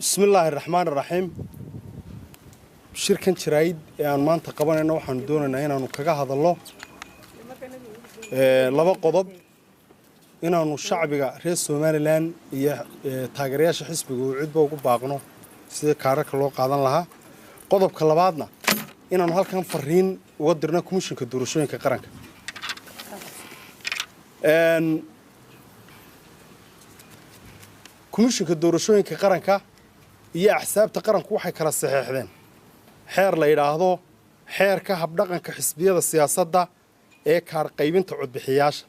Bismi illaahi raxmaan raxiim. Shirkan jaraa'id ee aan maanta qabanayno waxaanu doonaynaa inaanu kaga hadallo laba qodob: inaanu shacbiga reer Somaliland iyo taageerayaasha xisbiga uu cidba ugu baaqno sidii kaararka loo qaadan lahaa. Qodobka labaadna, inaanu halkan fariin uga dirno Komishinka Doorashooyinka Qaranka. Komishinka Doorashooyinka Qaranka iyo axsaabta qaranku waxay kala saxeexdeen xeer la yidhaahdo xeerka habdhaqanka xisbiyada siyaasadda ee kaar qaybinta codbixiyaasha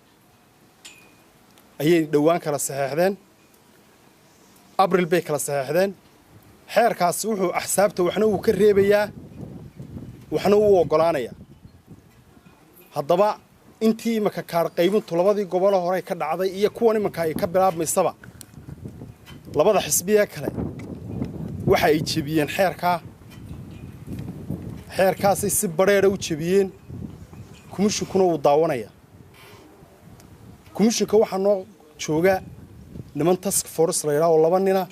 ayay dhowaan kala saxeexdeen, Abril bay kala saxeexdeen. Xeerkaasi wuxuu axsaabta waxna wuu ka reebayaa, waxna wuu oggolaanayaa. Haddaba intii imanka kaar qaybintu labadii gobolo horey ka dhacday iyo kuwan imanka ay ka bilaabmaysaba, labada xisbiyee kale waxa ay jebiyeen xeerkaa. Xeerkaasay si badheedha u jebiyeen, komishinkuna wuu daawanayaa. Komishinka waxaa noo jooga niman task force la yidhaha oo laba nina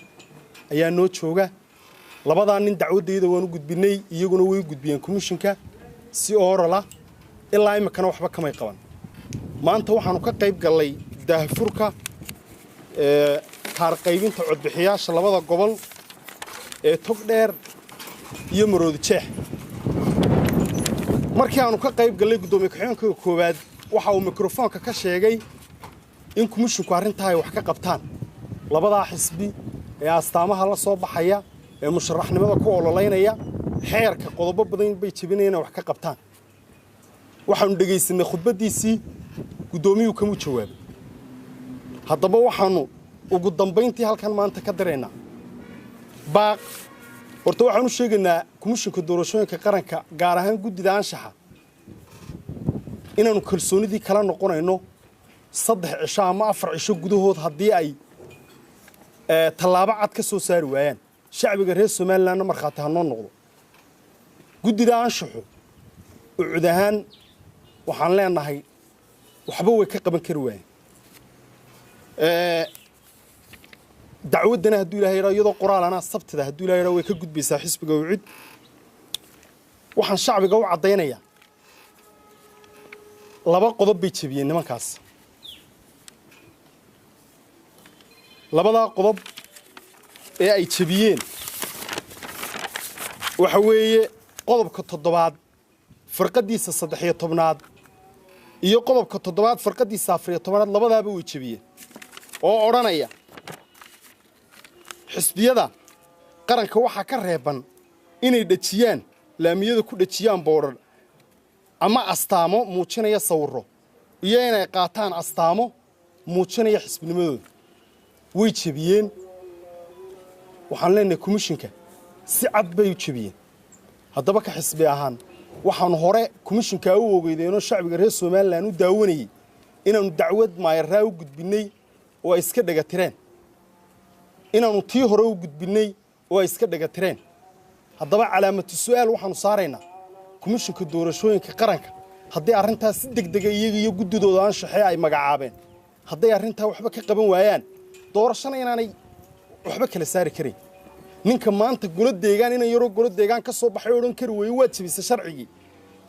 ayaa noo jooga. Labadaa nin dacwaddayda waan u gudbinay, iyaguna way u gudbiyeen komishinka si oral ah. Ilaa iminkana waxba kamay qaban. Maanta waxaanu ka qayb gallay daahfurka kaar qaybinta codbixiyaasha labada gobol ee Togdheer iyo Maroodi Jeex. Markii aanu ka qayb gallay, guddoomiye ku-xigeenka koowaad waxa uu mikrofoonka ka sheegay in komishinku arrintaa ay wax ka qabtaan, labadaa xisbi ee astaamaha la soo baxaya ee musharaxnimada ku ololeynaya xeerka qodobo badan bay jebinayaan, wax ka qabtaan. Waxaanu dhegaysanay khudbaddiisii, guddoomiyuhu kamuu jawaabay. Haddaba waxaanu ugu dambayntii halkan maanta ka diraynaa baaq. Horta waxaan u sheegaynaa Komishinka Doorashooyinka Qaranka, gaar ahaan guddida anshaxa, inaannu kalsoonidii kala noqonayno 3 cisho ama 4 cisho gudahood haddii ay tallaabo cad ka soo saari waayaan. Shacbiga reer Somalilandna markhaati ha noo noqdo. Guddida anshaxu ucud ahaan waxaan leenahay waxba way ka qaban kari waayeen. Dacwaddana hadduu Ilahay yidhaho, iyadoo qoraal anaa Sabtida hadduu Ilahay yidhaho way ka gudbaysaa xisbiga UCID. Waxaan shacbiga u caddaynayaa laba qodob bay jebiyeen nimankaas. Labadaa qodob ee ay jebiyeen waxa weeye qodobka toddobaad farqadiisa 13aad iyo qodobka toddobaad farqadiisa 14aad. Labadaaba way jebiyeen, oo odhanaya xisbiyada qaranka waxaa ka reeban inay dhejiyaan laamiyada, ku dhejiyaan boodhar ama astaamo muujinaya sawirro iyo inay qaataan astaamo muujinaya xisbinimadooda. Way jebiyeen. Waxaan leenahay komishinka si cad bay u jebiyeen. Haddaba ka xisbi ahaan waxaanu hore komishinkaa u ogeydeenoo shacbiga reer Somaliland u daawanayey inaannu dacwad maayaraa u gudbinnay oo ay iska dhega tireen, inaannu tii hore u gudbinnay oo ay iska dhega tireen. Haddaba calaamatu su'aal waxaanu saaraynaa Komishinka Doorashooyinka Qaranka haddii arrintaas si deg dega iyaga iyo guddidooda anshaxee ay magacaabeen hadday arrintaa waxba ka qaban waayaan, doorashana inaanay waxba kala saari karayn. Ninka maanta golo deegaan, inan yaroo golo deegaan ka soo baxay odhan kari weeye waad jebisay sharcigii,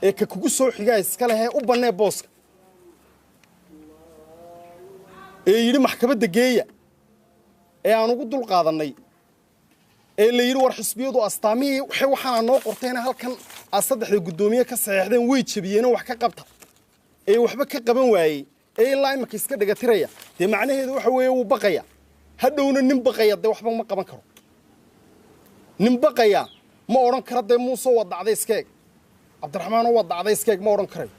ee ka kugu soo xigaa iska lehee u bannee booska, ee yidhi maxkamadda geeya, ee aan ugu dul qaadannay, ee la yidhi war xisbiyadu astaamihii waxaana noo qortayna halkan aad saddexda guddoomiye ka saxeexdeen way jebiyeenoo wax ka qabta, ee waxba ka qaban waayey, ee ilaa iminka iska dhagatiraya, dee macnaheedu waxa weeye wuu baqaya. Hadhowna nin baqaya dee waxba ma qaban karo. Nin baqaya ma odhan karo dee Muuse waa dacday iska eg, Cabdiraxmaanoo waa dacday iska eg ma odhan karayo.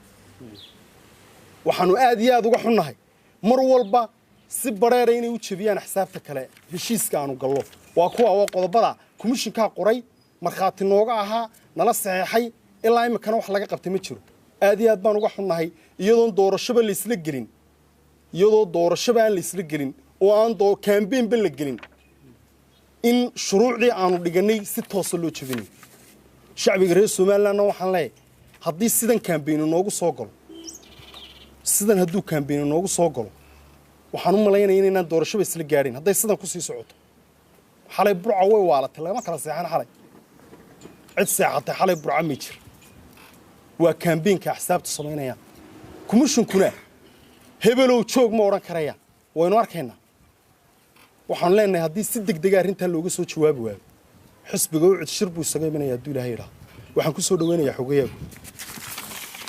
Waxaanu aad iyo aad uga xunnahay mar walba si bareera inay u jebiyaan axsaabta kale heshiiska aanu gallo. Waa kuwa waa qodobada komishinkaa qoray, markhaati nooga ahaa, nala saxeexay. Ilaa iminkana wax laga qabtay ma jiro. Aad iyo aad baan uga xunnahay iyadoon doorashoba laysla gelin, iyadoo doorashoba aan laysla gelin oo aan campaignba la gelin, in shuruucdii aanu dhiganay si toosa loo jebinayo. Shacbiga reer Somalilandna waxaan leeyahay, haddii sidan campaign noogu soo galo, sidan hadduu campaign noogu soo galo, waxaan u malaynaya inaynaan doorashoba isla gaadhin hadday sidan kusii socoto. Xalay Burca way waalatay, lagama kala seexan xalay. Cid seexatay xalay Burca ma jir. Waa kaambeynka axsaabtu samaynayaan. Komishinkuna hebelow joog ma odhan karayaan, waynu arkaynaa. Waxaanu leenahay haddii si degdega arrintaa looga soo jawaabi waayo, xisbiga UCID shir buu isaga imanaya hadduu Ilaahay idhaah. Waxaan ku soo dhaweynayaa xogayaagu.